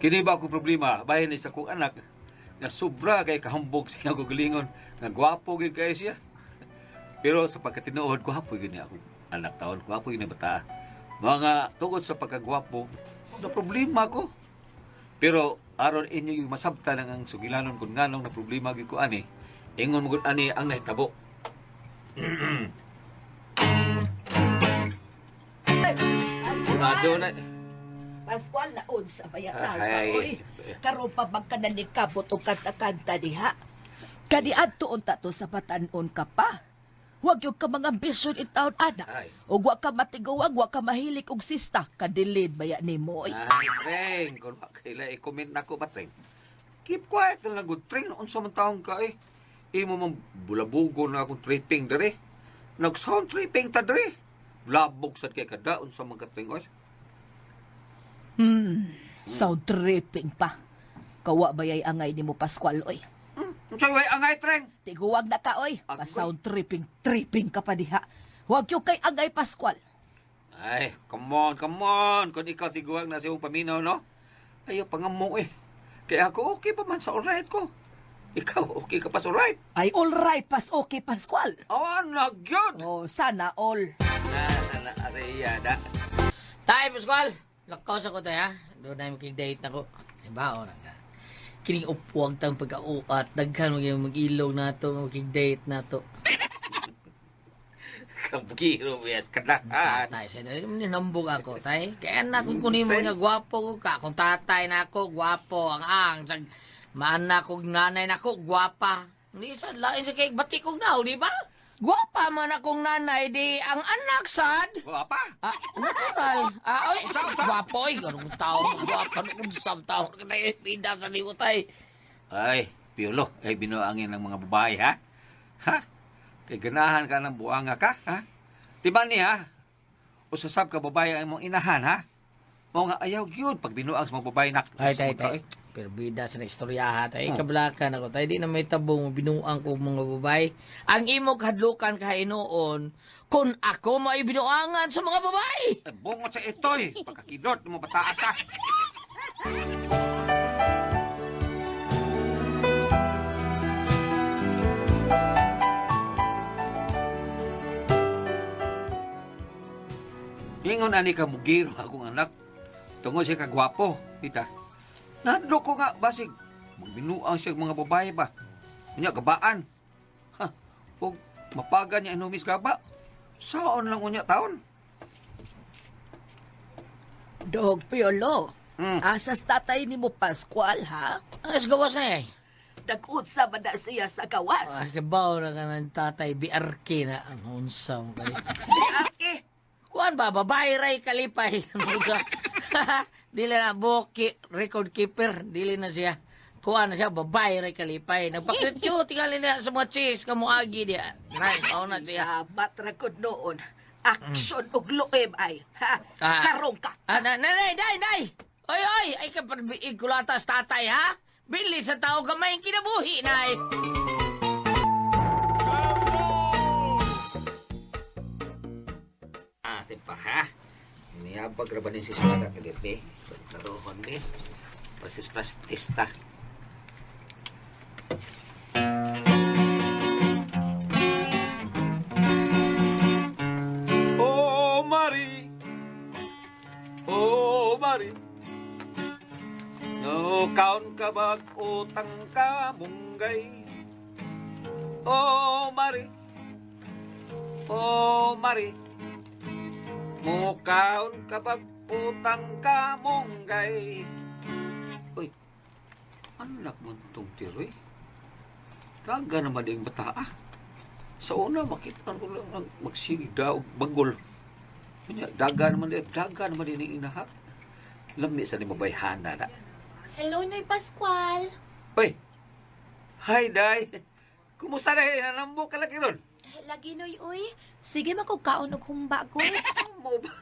Kini ba ako problema bahin ni sa kong anak nga sobra kay kahambog sa iyang kagalingon nga gwapo gyud kay siya. Pero sa pagkatinuod gwapo gyud niya akong anak taon, gwapo gyud ni bata. Mga tungod sa pagkagwapo, na problema ko. Pero aron inyo yung masabtan ang sugilanon kung nganong na problema gyud ko ani, ingon mo gud ani ang nahitabo. Kunado na. Pascual na unsa ba yata ka, Ay. oy. Karon pa bang ka nanikabot og kanta-kanta diha? Kaniadto unta to sa batan-on ka pa. Huwag yung ka mga ambisyon in taon, anak. Ay. Ug wa ka matiguang, wa ka mahilig og sista. Kadilid baya nimo, oy. Ay, Treng, kung makaila, i-comment na ko ba, Treng? Keep quiet na lang, good, Treng. Unsa man taong ka, eh. Imo man bulabugo na akong tripping dere. Nag-sound tripping ta dere. Labog sad kay kada, unsa man ka, Treng, oy. Sound tripping pa. Kawa bayay angay nimo Pascual, oy. Unsay way angay, Treng? Tiguwag na ka, oy. Agoy. Pa sound tripping, tripping ka pa diha. Huwag yung kay angay Pascual. Ay, come on, come on. Kung ikaw tiguang na sa iyong paminaw, no? Ayaw, pangamo, eh. Kaya ako, okay pa man sa alright ko. Ikaw, okay ka pa sa alright. Ay, all right, pas okay, Pascual. Oh, na, good. Oh, sana all. Na, na, na, aray, da. Tay, Pascual! Lakaw sa ko tay, ha? Doon na yung date na ko. Diba, o na ka. Kining upuag tang pagkauat. Daghan mo yung mag-ilog na to, mag-date na to. Kabukiro, yes, kanahan. Tay, sa nambog ako, tay. Kaya na kung kunin mo nga gwapo ko ka. Kung tatay na ako, gwapo. Ang sag, maanak kong nanay na ako, gwapa. Hindi sa lain sa kay bati kong naw, di ba? Gwapa man akong nanay, di ang anak sad. Wapa. Ah, natural. Ah, oy, gwapo, oy. Ganong tao, gwapo. Anong sa tao. Katay, pida sa liwo, tay. Ay, Piolo, ay binuangin ng mga babae, ha? Ha? Kay ganahan ka ng buanga ka, ha? Diba niya, usasab ka babae ang imong inahan, ha? Mao nga ayaw gyud pag binuang sa mga babae nak. Ay, tay, tay. Pero bida sa istorya ha, tay. Kablakan ako, tay. Di na may tabong, binuang ko mga babae. Ang imo kahadlukan kahinuon, kung ako may binuangan sa mga babae. Ay, bungot sa itoy, pagkakidot mo pataas ha. Ingon ani ka mugiro akong anak. Tungod siya kagwapo, kita. Nandok ko nga basig magbinuang siya og mga babae ba. Unya gabaan. Ha, ug mapagan niya inumis gaba. Saon lang unya taon. Dog Piolo, asas tatay ni mo Pascual, ha? Ang gawas na eh. Nag-unsa ba na siya sa gawas? Ah, kabaw na ka ng tatay, BRK na. Ang unsa mo kayo. Ake, Kuan ba, babae ray kalipay. Dili na buki, record keeper, dili na siya. Kuan na siya, babae ray kalipay. Nagpa-cute-cute, tingali na sa mga chicks, kamuagi diya. Nice, mao na siya. Salamat ra gud noon. Action ug luib ay, ha? Ah. Karong ka. Ah, na, na, nay, nay, nay! Oy, oy, ay ka igkulatas tatay, ha? Bili sa tao gamay ang kinabuhi, nay! Ate pa ha. Niyabag ra ba ni si Sara kagabi? Tarohon ni. Pasis pastista. Oh, Mari. Oh, Mari. No kaon ka bag utang ka munggay. Oh, Mari. Oh, Mari. Mukaon ka bag utang ka munggay. Uy, anak mo itong tiroy. Taga naman yung bata ah. Sa una, makita ko lang ang magsigda og bagol. Unya, daga naman din ang inahak. Lami sa ni mabayhana na. Hello, Noy Pascual. Uy, hi, Day. Kumusta na eh? Nanambok ka lagi ron? Lagi, Noy, uy. Sige, makugkaon og humba, goy. Mo ba?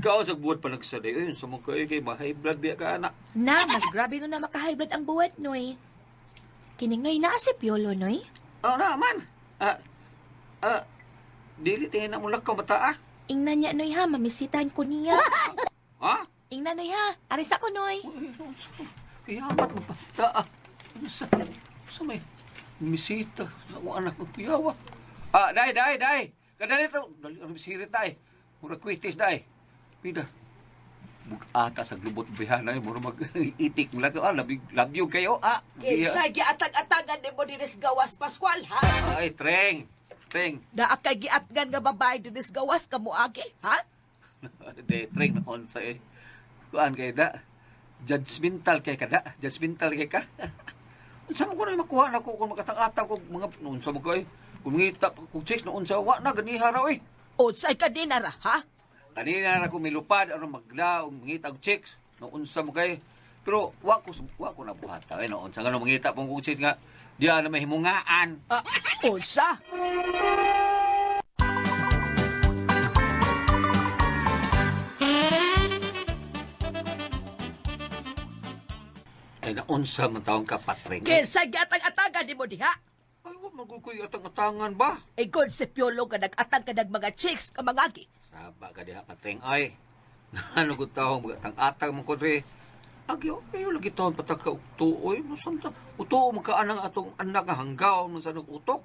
Kao sa buhat pa nagsaday. Ayun, sa mga kayo kay ma-high blood biya ka anak. Na, mas grabe no na maka-high blood ang buhat, Noy. Kining Noy, naa si Piolo, Noy. Oh, naman. Ah, ah, dili tingin na mo lakaw bata ah. Ingnan niya, Noy, ha. Mamisitan ko niya. Ha? Ingnan, Noy, ha. Arisa ko, Noy. Kiyamat mo bata ah. Ano sa may misita na akong anak ko kuyawa. Ah, dai, dai, dai. Kadali to. Dali ang misirit dai. Mura kwitis dai. Pida. Bugata sa glubot bihana ay mura mag itik mo lang. Ah, labi, labyo kayo ah. Kinsa giatag-atagan nimo dinis gawas Pascual ha? Ay, treng. Treng. Naa kay giatgan nga babae dinis gawas kamo agi, ha? De, treng na on sa eh. Kuan kay da. Judgmental kay kada. Judgmental kay ka. Unsa mo ko na makuha na ko kung makatang-atang ko mga unsa mo kay kung ngita kung chicks na unsa wa na ganiha ra oy. Unsay ka dinara, ha? Kanina ra ko milupad aron magla og mangita og chicks no unsa mo kay pero wa ko nabuhat ay no unsa nga no mangita pong kung chicks nga diya na may himungaan. Ah, unsa? Ay na unsa man taong ka patring. Kinsa giatag-atagan nimo diha? Ay wa magukoy atang-atangan ba? Igon si Piolo nga nag-atag ka ng mga chicks ka mangagi. Saba ka diha patring ay. Ano gud taong magatang-atang man ko dre. Agyo ayo lagi taon pataka og tuoy mo samta. Utuo man ka anang atong anak nga hanggaw man sa utok.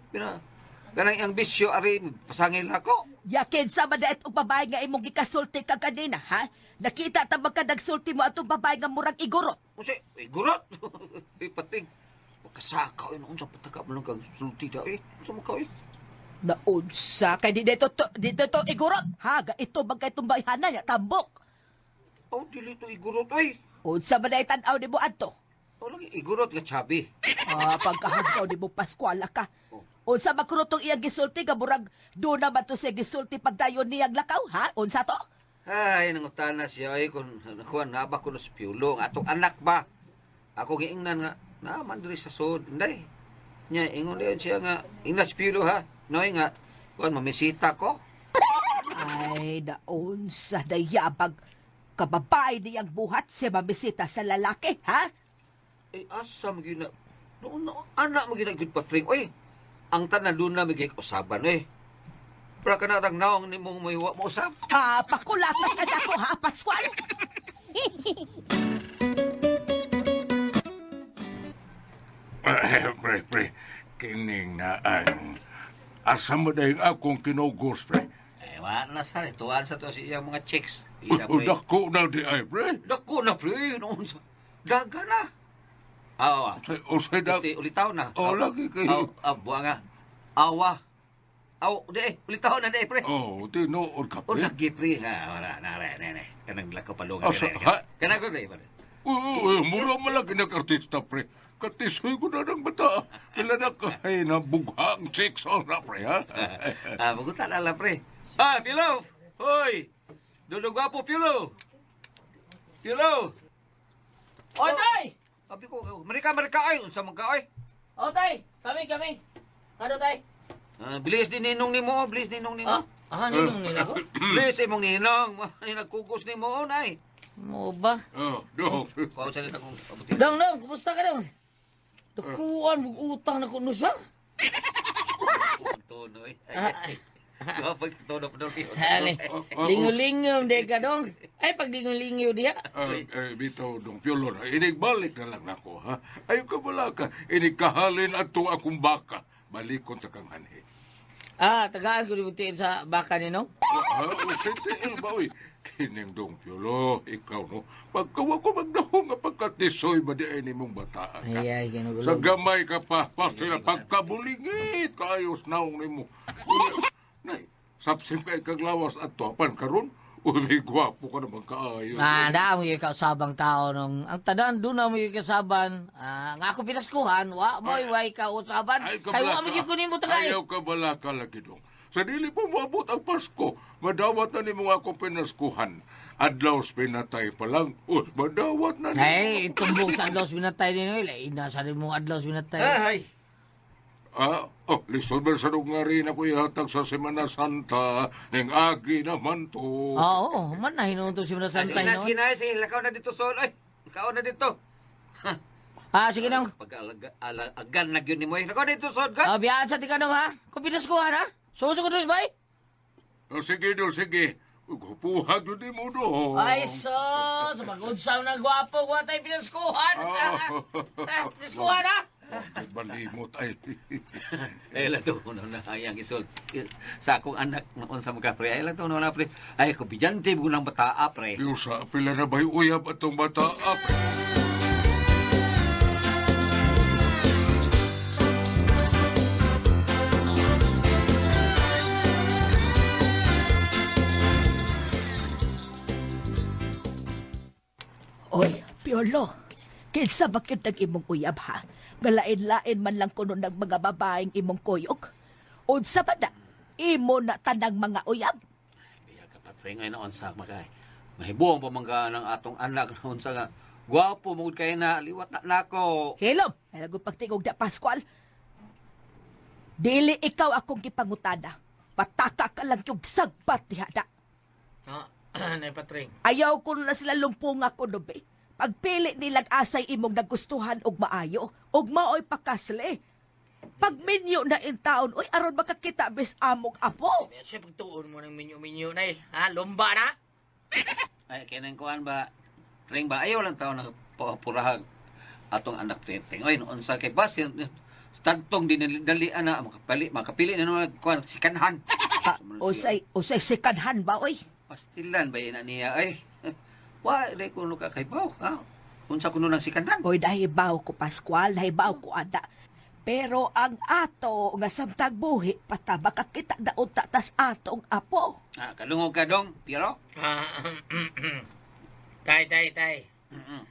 Pina kanang iyang bisyo ari pasangil nako. Yakin sa madaet og babae nga imong gikasulti ka kanina, ha? Nakita ta ba ka nagsulti mo atong babae nga murag igorot? Unsa eh, gurot. Eh pating. Makasakaw yun unsa pataka mo lang kag sulti da eh. Unsa man ka eh. Naunsa kay di dito to, di dito igorot, ha? Ga ito ba kay itong bayhana niya tambok? Oh, dili to igurot oy. Unsa man ay tan-aw nimo adto? Oh, lagi igurot nga chubby. Ah, pagkahagkaw nimo Pascuala ka. Oh. Unsa man kuno tong iyang gisulti nga murag do na ba to siya gisulti pagdayon niyang lakaw, ha? Unsa to? Ay, nangutana siya ay kung nakuha na ba ko sa piulo ang atong anak ba. Ako giingnan nga naman diri sa sud. Inday. Nya ingon dayon siya nga ingna sa piulo ha. Noy nga kuan mamisita ko. Ay, naunsa dayabag kababae niyang buhat siya mamisita sa lalaki, ha? Eh asa mo gyud na noon na anak mo gyud na gyud patring. Oy, ang tanan doon na magyud usaban eh. Pra ka na rang naong nimong may wa mo usab. Ah, pakulatan ka na ko, ha, Pascual? Pre, pre, kining na ang asa mo dahil akong kinugos, pre. Eh, wa na sa tuan sa to si iyang mga chicks. Uy, Iya, pre. dako na di ay, pre. Dako na pre, noon sa daga na. Awa. Usay da. Kasi ulitaw na. Oh, lagi kayo. Aw, aw, nga. Awa. Aw, di eh, ulitaw na di eh, pre. Oh, tinuod ka, O pre. lagi pre. Ha, wala na na na na. Kanang lakaw palungan. Ah, ha? Kanang ko pre. Pare. Uy, uy, mura man lagi nag-artista, pre. Katisoy ko na ng bata. Kailan na kay na bughang chicks on na, pre, ha? Ah, maguta na lang pre. Ah, Pilo. Hoy. Dudong gwapo Pilo. Pilo. Oy, tay! Sabi ko, marika marika ay unsa man ka ay. O, tay! Kami, kami! Ano, tay? Ah, bilis din ninong nimo, bilis ninong nimo. Ah, ah, ninong nila ko? Bilis imong ninong, ay nagkugos nimo nay. Mo ba? Oh, dong. Kuha sa akong abutin. Dong, dong, kumusta ka dong? Dakuan, mong utang na kuno siya. Tono eh. Ah, Kapag tono pa doon. Ali, lingo-lingo di ka dong. Ay, pag lingo-lingo diha. Eh, bitaw, dong Piolo, na inigbalik na lang nako, ha? Ayaw ka wala ka. Inigkahalin at to akong baka. Balikon ta kang hanhi. Ah, tagaan ko libutiin sa baka ni no? Ah, usay tiil ba, uy? Kining dong Piolo, ikaw no. Pagkawa ko magdahong nga pagkatisoy ba di ay nimong bataan ka? Ay, ay, ginugulo. Sa gamay ka pa, pasti na pagkabulingit, kaayos naong nimo. Nay, sapsim kay kaglawas at tuapan karon. Uy, may gwapo ka naman kaayo. Ah, daa mo yung kausabang tao nung ang tanan doon na mo yung kausaban. Ah, nga ako pinaskuhan, wa mo way kausaban. Ay, Kay wa mo kabalaka. yung kunin mo tagay. Ayaw ka balaka lagi dong. Sa dili pa moabot ang Pasko, madawat na nimo ako pinaskuhan. Adlaw sa pinatay pa lang, uy, madawat na nimo. Ay, itumbong sa adlaw sa binatay ni Noel. Ay, nasa rin mong adlaw sa binatay. Ay. Ah, oh, lisod ba sa nga rin ako ihatag sa Semana Santa ning agi naman to. Ah, Oo, man na hinuon to si Mona Santa Sige na, hinuon. sige na, sige, lakaw na dito, Sol. Ay, lakaw na dito. Ah, sige nang. Pag-agan na yun ni mo. eh. Lakaw na dito, Sol. Ah, biyaan sa tikanong ha. Kung pinaskuhan ha. Suso ko dos, bay. Oh, sige do, sige. Gupuha gyud mo do. Ay, sus! Mag-unsaw na gwapo, wa tayo pinaskuhan. Ah. Ah, pinaskuhan ha. Ay, balimot ay. Ay, lang to, na ayang isol. Sa akong anak, noon sa mga pre. Ay, lang to, na pre. Ay, kubidyante, bulang bataa, pre. Yung sa pila na ba'y uyab atong bata, ah, pre? Oy, Piolo. Kinsa ba gyud ang imong uyab ha? Nga lain-lain man lang kuno ng mga babaeng imong kuyog. Unsa ba na? Imo na tanang mga uyab. Kaya kapatay ngayon noon sa mga mahibuong pa mga ng atong anak noon sa nga. Gwapo mo kayo na, liwat na nako. Hilom, ay lago pagtingog da Pascual. Dili ikaw akong gipangutana. Pataka ka lang yung sagpat diha da. Ah, Nay Patring. Ayaw ko na sila lumpunga ko no be. Pagpili nilang asay imong nagustuhan og maayo, og maoy pakasli. Pagminyo na in taon, oy aron makakita bis among apo. Siya pagtuon mo ng minyo-minyo na eh. Ha, lumba na. Ay, kaya kuan ba, Tring ba, ayaw lang tao na purahag atong anak pre. Tring, oy, noon sa kay basin, tagtong dinalian na, makapili, makapili na naman, kuan, sikanhan. Ah, usay, usay sikanhan ba oy? Pastilan ba yun na niya, ay. Wa, di ko ka kay baw, ha? Unsa kuno ng sikanhan? Oy, nahibaw ko Pascual, nahibaw ko ana. Pero ang ato nga samtang buhi pata makakita na unta tas atong apo. Ah, kalungog ka dong, Piero? Ah, tay, tay, tay. Mm-mm.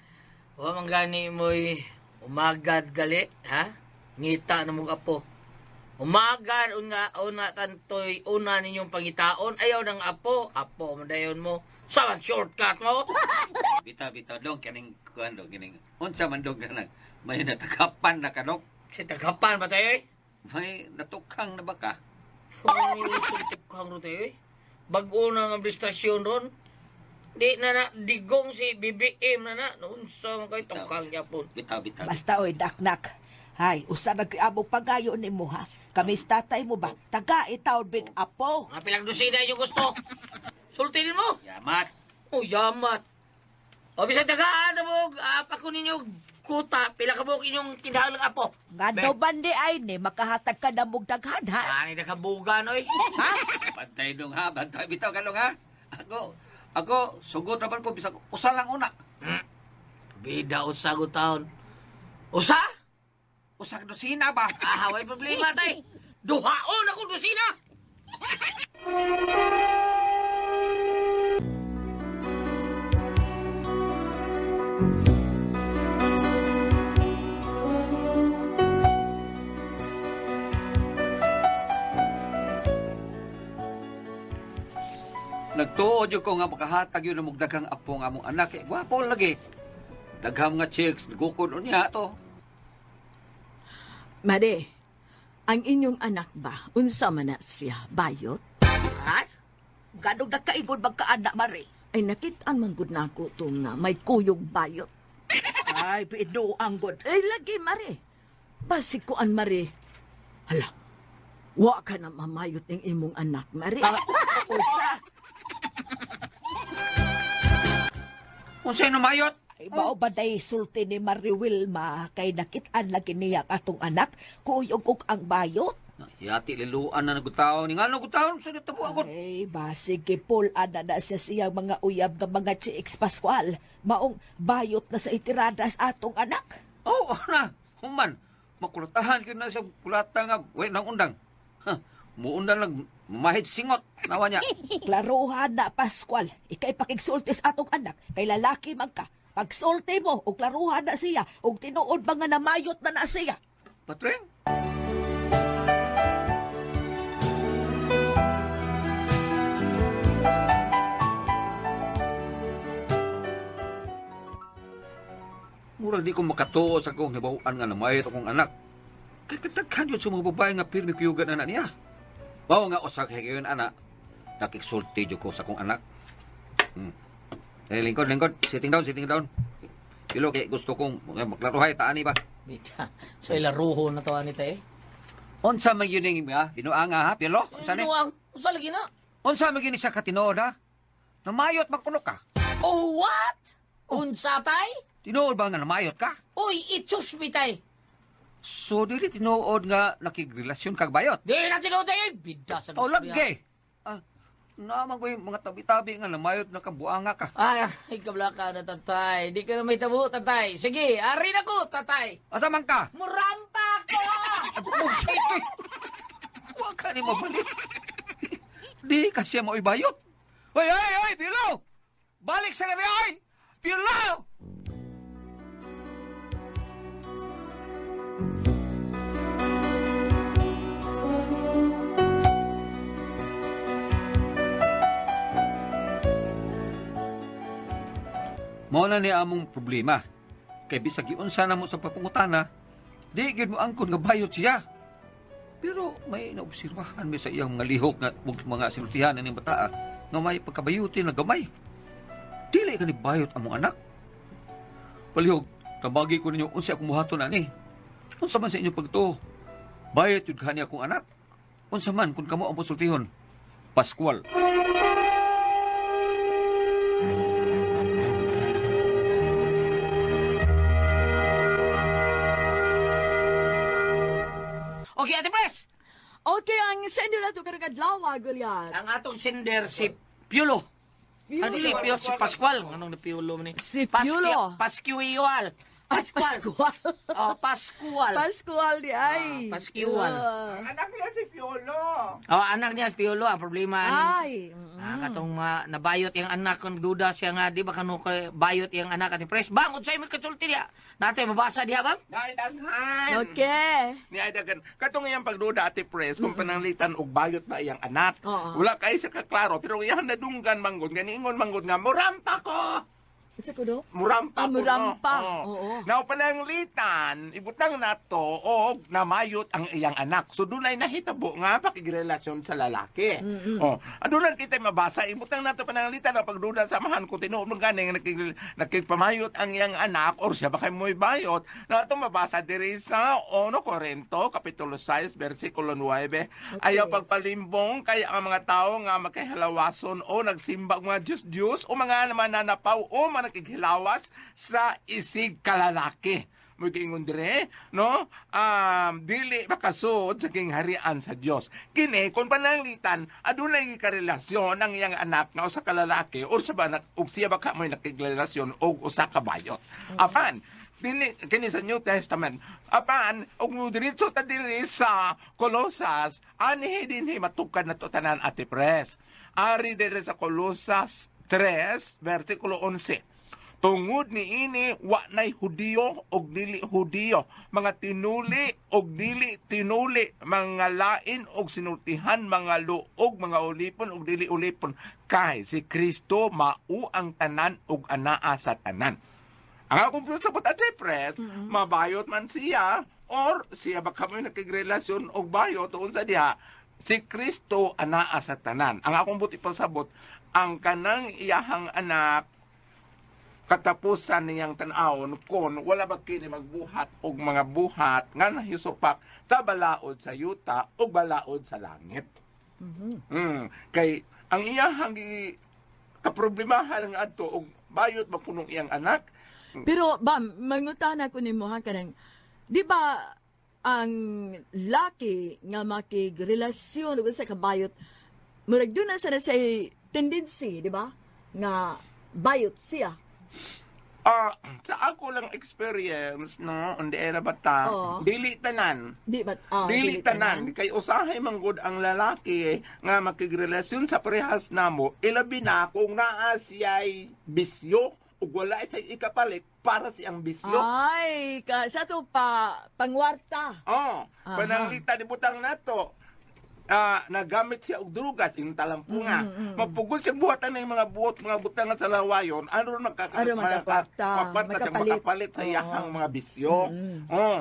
Wa man gani mo'y umagad gali, ha? Ngita na mong apo. Umagad, una, una tantoy, una ninyong pangitaon, ayaw ng apo, apo, madayon mo. Sa shortcut mo? Bitaw, bitaw dong, kining kuan dong, kining unsa man dong kanang may natakapan na ka dong, Si tagapan ba tayo eh? may natukang na baka. Ay, tukhang ro tayo eh. Bago na ang administrasyon ron. Di na na, digong si BBM na na. Noon sa mga kayo, tukhang yapon. Bitaw, bitaw. Basta oy daknak. Hay, usa na gyud among pagayo nimo ha. Kami sa tatay mo ba? Taga itaw big apo. Mga pilang dosina yung gusto. Sultin mo. Yamat. Oh, yamat. O, bisag tagaan na mo, apa ko ninyo kuta, pila ka buok inyong tindahan ng apo. Ngano bandi ay ni makahatag ka na mong daghan ha? Ani na kabugan, oy. Ha? Bantay dong ha, bantay bitaw ka dong ha. Ako, ako sugot naman ko bisag usa lang una. Bida usa ko taon. Usa? Usa ka dosina ba? Ah, way problema, tay. Duhaon ako dosina. Nagtuo jud ko nga makahatag yun ang daghang apo nga among anak. Eh, gwapo lagi. Daghang nga chicks, gukod unya to. Mare, ang inyong anak ba, unsa man na siya, bayot? Ha? Ganong nakaingon magkaana mare? Ay nakit-an man gud nako to nga may kuyog bayot. Ay, binuang gud. Ay lagi mare. Basig ko an mare. Hala. Wa ka na mamayot ng imong anak, mare. Usa. Unsay numayot? Ay, mao ba day sulti ni Marie Wilma kay nakit-an lagi niya ang atong anak kuyog og ang bayot? Yati liluan na nagutaon. Ni nga nagutaon sa natabo ako. Ay, basig gipul ana na siya siyang mga uyab nga mga chicks Pascual. Maong bayot na sa itiradas atong anak. Oo, oh, na. Human. Makulatahan yun na siya kulata nga. Wait, nang undang. Ha, muundang lang. Mahit singot. Nawa niya. Klaruhan na, Pascual. Ika'y pakigsulti sa atong anak. Kay lalaki man ka. Pagsulti mo, o klaruhan na siya, og tinuod ba nga namayot na na siya. Patreng. Murag di ko makatuo sa akong hibaw-an nga namayot akong anak. Kay kataghan yun sa mga babae nga pirmi kuyugan anak niya. Mao nga usa kay gayon anak, nakiksulti jud ko sa akong anak. Eh, lingkod, lingkod, sitting down, sitting down. Pilo kay gusto kong maklaruhay taani ba. Bita. So ilaruho na to ani tay. Unsa man yun ning ha? Binuanga ha, Pilo? Unsa ni? Binuang. Unsa lagi na? Unsa man gyud ni siya katinuod ha? Namayot man kuno ka. Oh, what? Unsa tay? Tinuod ba nga namayot ka? Uy, itsus mi tay. So dili tinuod nga nakigrelasyon kag bayot. Di na tinuod tay. Bida sa O lagi. Ah, naman ko yung mga tabi-tabi nga namayot na kabuanga ka. Ay, ay, kabla ka na, tatay. Di ka na may tabo, tatay. Sige, ari na ko, tatay. Asa man ka? Murampa ko! Ay, huwag ka ni mabalik. Di ka siya maibayot. Oy, oy, oy, Pilo! Balik sa gabi, oy! Pilo! Mao na ni among problema. Kay bisag giunsa na mo sa papungutana, di gyud mo angkon nga bayot siya. Pero may naobserbahan mi sa iyang mga lihok nga ug mga sinultihan ning bataa nga may pagkabayuti na gamay. Dili ka ni bayot among anak. Palihog, tabagi ko ninyo unsa akong buhaton ani. Unsa man sa inyo pagtuo? Bayot yun kani akong anak. Unsa man kung kamo ang pasultihon? Pascual. Okay, Ate Pres. Okay, ang sender na to karong adlaw, Gulyat. Ang atong sender si Piolo. Piolo. Ah, dili, Piolo, si Pascual. Anong na Piolo man ni? Si Piolo. Pascual. Ay, Pascual. Oh, Pascual. Pascual di ay. Ah, Pascual. Ah. Anak niya si Piolo. Oh, anak niya si Piolo. Ang problema ni Ay. Ah, katong nabayot yung anak kung duda siya nga di ba kanu bayot yung anak ati Pres. Bang, unsay may kasulti diha? Nate mabasa diha bang? Naidaghan. Okay. Ni Aidagan. Katong iyang pagduda ate Pres, kung pananglitan og bayot ba iyang anak. Oo. Wala kay sa kaklaro, pero iyang nadunggan manggod, ganiingon manggod nga, murampa ko! Isa ko do? Murampa Ah, ko, no? murampa. Oo. Oo. Now, pananglitan, ibutang nato og namayot ang iyang anak. So, dunay nahitabo nga pakigrelasyon sa lalaki. Oh, aduna kita mabasa, ibutang nato pananglitan ang pagduda samahan ko tinuod man gani nga nakigpamayot ang iyang anak or siya ba kay mo'y bayot. Na ato mabasa diri sa 1 Corinto kapitulo 6 bersikulo 9. Ayaw pagpalimbong kay ang mga tao nga makahalawason o nagsimba og mga Diyos-Diyos o mga mananapaw o manakighilawas sa isig kalalaki. Mo giingon dire, no? Dili makasud sa kingharian sa Dios. Kini kung pananglitan adunay karelasyon ang iyang anak nga usa ka lalaki or sa ba og siya ba ka mo'y nakigrelasyon og usa ka bayot. Apan dini kini sa New Testament, apan og diretso ta diri sa Colosas, anhi dinhi matukad na to tanan ate Pres. Ari diri sa Colosas 3 versikulo 11. Tungod ni ini wa nay Hudiyo og dili Hudiyo, mga tinuli og dili tinuli, mga lain og sinultihan, mga luog, mga ulipon og dili ulipon, kay si Kristo mao ang tanan og anaa sa tanan. Ang akong pasabot ate Pres, mabayot man siya or siya ba kamo nakigrelasyon og bayot unsa diha, si Kristo anaa sa tanan. Ang akong buti pasabot, ang kanang iyahang anak katapusan niyang tan-awon kon wala ba kini magbuhat og mga buhat nga nahisupak sa balaod sa yuta o balaod sa langit. Kay ang iyahang kaproblemahan nga adto og bayot ba punong iyang anak. Pero, bam, mangutana ko nimo ha kanang, di ba ang laki nga makigrelasyon ug sa kabayot, murag doon na sana sa tendency, di ba? Nga bayot siya. Sa ako lang experience no, undi era bata, Oo. dili tanan. Di ba? Dili tanan kay usahay manggod ang lalaki nga makigrelasyon sa parehas namo, ilabi na kung naa siya'y bisyo ug wala siya'y ikapalit para siyang bisyo. Ay, ka, sa to pa pangwarta. Oh, Aha. pananglita ni butang nato. Nagamit siya og drugas ing talampunga. Mapugol siya buhatan ng mga buot, mga butang sa lawayon. Ano ron Aron magkakwarta, makapalit makapalit. makapalit sa Oo. iyahang mga bisyo. Oh.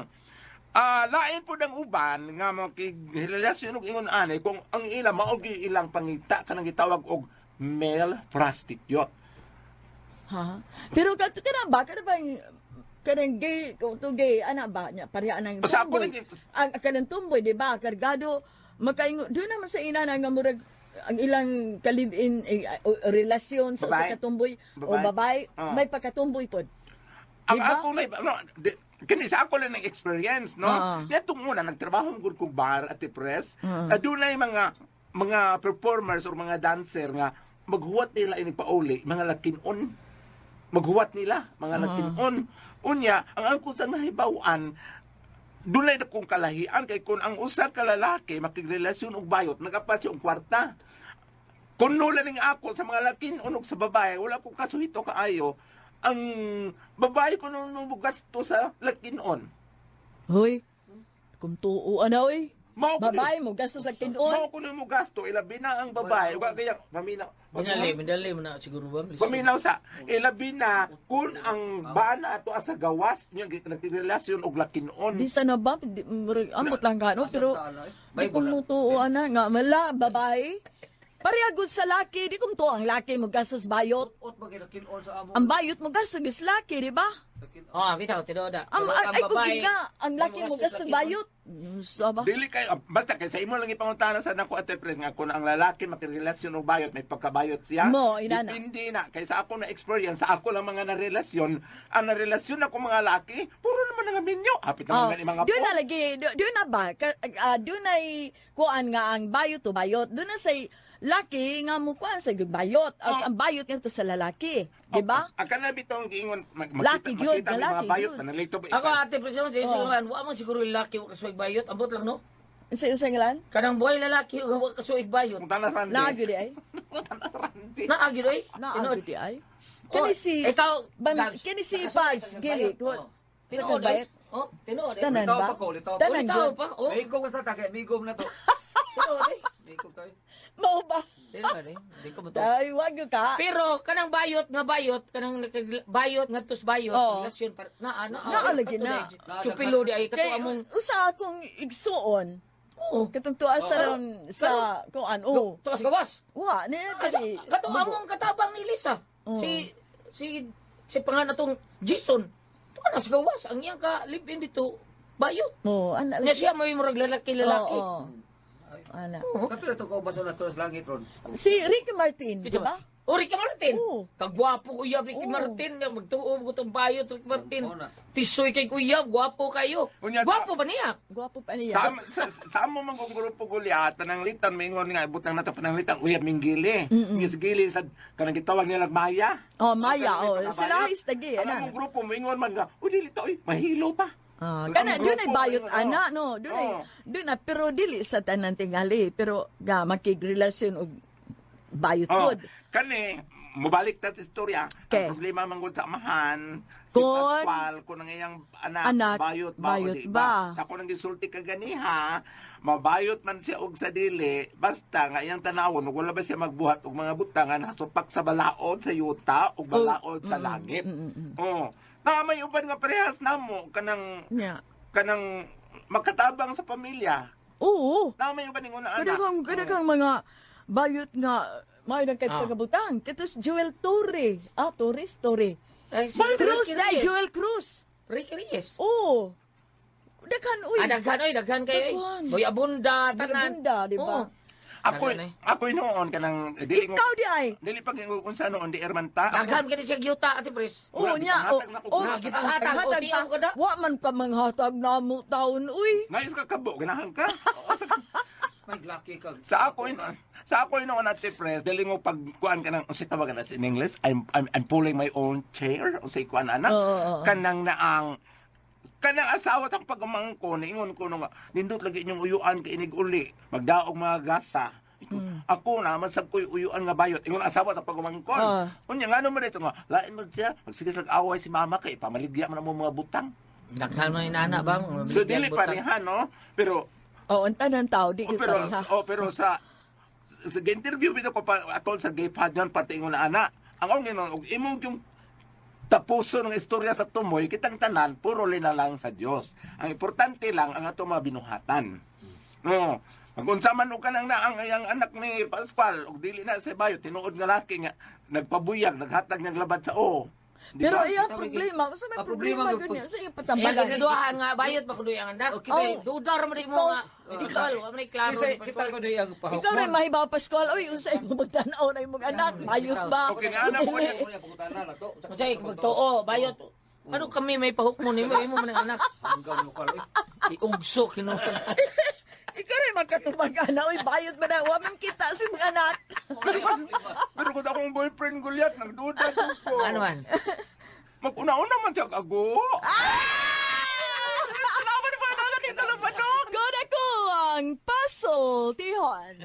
Ah, lain po ng uban nga makigrelasyon og ingon ani kung ang ila mao gyud ilang pangita kanang gitawag og male prostitute. Ha? Pero kato kana ba kana ba yung- kanang gay kung to gay ana ba niya pareha anang Sa ako tomboy. lang- Ang kanang tomboy di ba kargado makaingon doon naman sa ina na nga murag ang ilang kalib-in eh, o relasyon sa usa Babae? ka tomboy o Babae? babae Ah. may pagkatomboy pod. Ang Diba? ako na no, di, kini sa ako lang ng experience, no? Ah. Netong una nagtrabaho gud kog bar at press. Ah. Adunay mga performers or mga dancer nga maghuwat nila ini pauli, mga lakinon. Maghuwat nila, mga lakinon. Unya, ang ako sa nahibaw-an, dunay na kong kalahian kay kung ang usa ka lalaki makigrelasyon og bayot, nagapas siya og kwarta. Kung nula ning ako sa mga lakinon og sa babae, wala kong kasuhito kaayo. Ang babae ko nung gasto sa lakinon. Hoy. Kung tuo ana oy. Mao ko Babae mo gastos sa Mao tinuon. ko mo gasto, ilabi na ang babae. Ug kaya paminaw. Binali, binali mo na siguro ba? Paminaw sa ilabi na kung ang bana ato sa gawas niya nagrelasyon og lakinon. Di sana ba di, murag, amot lang ka no pero di ko mo tuo ana nga mala babae. Pareha gud sa laki, di ko tuo ang laki mo gastos bayot. Ot ba kay kinon sa amo? Ang bayot mo gastos gis laki, di ba? Oh, bitaw tinuod na. Ang Pero ay, ay kung babae, nga, ang laki mo gastos lakinon. bayot. Sa ba? Dili kayo basta kay sa imo lang ipangutana sa nako ate pres nga kung ang lalaki makirelasyon og bayot may pagkabayot siya. Mo, inana. Depende na kay sa ako na experience sa ako lang mga narelasyon, ang narelasyon ako mga laki, puro naman nga minyo. Hapit Oh, naman gani mga doon po. na lagi, doon na ba? Ka, doon ay kuan nga ang bayot to bayot. Doon na say laki nga mo kuan sa bayot. Ang, Oh. ang bayot nga to sa lalaki, di ba? Ang kana bitong giingon Laki makita, gyud, makita may lalaki mga bayot gyud. panalito ba? Ako ate presidente, Oh. oh. man, wa man siguro lalaki wa kasuig bayot. Ambot lang no. Sa usang ngalan? Kanang buhay lalaki wa kasuig bayot. Mutana sa randi. Naagyo di ay. Mutana sa randi. Naagi oy. Naagyo di ay. Oh, Kani si ikaw, Ban, Gabs, kani si nakasuig Paz kang Gili. bayot. Oh. Sa Tinuod kang eh. bayot? Oh, tinuod eh. Tanan Litaw ba? pa ko, litaw pa. Tanan Litaw gyud. pa. Oh, Migom ka sa take, migom na to. tinuod eh. Migom tayo. Mao ba? Tinuod eh. Di ko matuo. Ay, wag yun ka. Pero kanang bayot nga bayot, kanang bayot nga tus bayot, Oo. relasyon par na ano. Naa lagi na. Chupilo di ay kato Kay among usa akong igsuon. Oo. Katong tuwa sa ron sa kuan oh. Tuas gawas. Wa ni dili. Kato among katabang ni Lisa. Oo. Si si si pangalan natong Jason. Tuwa na sa gawas ang iyang ka live-in dito bayot. Mo ana Nya siya may murag lalaki lalaki. Oo. Ana. Kato na to kaubaso na to sa langit ron. Si Ricky Martin, di ba? O Ricky Martin. Oo. Kagwapo uyab Ricky Oo. Martin. Magtuo ko tong bayot Ricky Martin. Oo na. Tisoy kay uyab, gwapo kayo. Unya, Gwapo ba niya? Gwapo pa niya. Sa amo man kong grupo gulyat, pananglitan, mingon nga, ibutang nato pananglitan, uyab ming gili. Mm gili sa kanang gitawag nila Maya. Oh, Maya, Ang oh. kanang Sila bayot. is tagi, Ang ana. among grupo, mingon man nga, uy, dili to, uy, mahilo pa. Ah, Ang kana among doon ay grupo, bayot mingon, oh. ana no, doon ay Oo. doon na pero dili sa tanan tingali pero ga makigrelasyon og bayot Oh, pod. kani, mubalik ta sa istorya. Okay. Ang problema man gud sa amahan, si Kun- Pascual, kung ang iyang anak, Anak, bayot ba bayot o di ba? ba? Sa ako nang gisulti kaganiha, mabayot man siya og sa dili, basta nga iyang tanawon, ug wala ba siya magbuhat og mga butangan, hasupak sa balaod sa yuta ug balaod sa langit. Oh. Na may uban nga parehas namo kanang Nya. kanang makatabang sa pamilya. Oo. Na may uban ingon na anak. Kada kang mga bayot nga may nang kay Ah. pagabutang. Katos Joel Torre. Ah, Torres, Torre. Ay, si Cruz Ricky na, Reyes. Joel Cruz. Ricky Reyes. Oo. Daghan uy. Ah, daghan oy, daghan kayo. Daghan. Oy. Boy abunda tanan. Abunda, di ba? Oo. Ako Daghan, eh. ako noon kanang dili Ikaw di ay. dili pag ingon unsa noon di erman ta. Daghan kini siya gyuta ate Pres. Oo Wala, niya. Oh, gipangatag na ko. oh, Na, gipangatag. O, gipangatag tiyaw pa. ka na. Wa man ka manghatag na mo taon uy. Nais ka kabo, ganahan ka. May laki ka. Sa ako noon ate Pres, dili mo pag kuan ka ng unsay tawagan na in English, I'm pulling my own chair, unsay kuan ana. Oo, oo, oo. Kanang naang kanang asawa tang pagumangko niingon ko nga nindot lagi inyong uyuan kay inig uli magdaog mga gasa. Ako na man sab ko'y uyuan nga bayot ingon asawa sa pagumangkon. Unya ngano man dito nga lain man siya magsige lag away si mama kay pamaligya man mo mga butang. Daghan man inana ba? Mga So dili butang. pareha no, pero Oh, ang tanan tao di Oh, gyud pero pareha. oh, pero sa interview bitaw ko pa atol sa gay pageant parte ingon na ana. Ang akong ginon og imong yung Tapuso ng istorya sa tumoy, kitang tanan, puro na lang sa Dios. Ang importante lang ang ato mga binuhatan. No. Magunsa man og kanang naang iyang anak ni Pascual og dili na sa bayo tinuod nga laki nga nagpabuyag naghatag niyang labad sa o. Di Pero ba? iya problema, unsa may Ang problema problema gyud niya sa iyang Eh, patambalan. kaduhan nga bayot ba kuno ang anak? Okay, Oh, duda ra man di mo nga. Pascual, wa man klaro. Kasi ni kita Pascual. ko na iyang pahukmon. Ikaw rin mahibaw Pascual, oy unsa imong magtan-aw na imong anak, bayot ba? Okay, nga, anak ko Dili. Ano yung pangutana na to? Unsay magtuo, bayot. Ano kami may pahukmon nimo imo man ang anak. Hanggang mo kaloy. Iugso kinu. Ikaw rin magkatubag ana, oy bayot ba na wa man kita sa imong anak. Pero kung akong boyfriend Goliath, nagduda ko. Ano man? Mag-una-una man siya ago. Ah! Salamat po na kita labanok. Good ako ang puzzle, Tihon.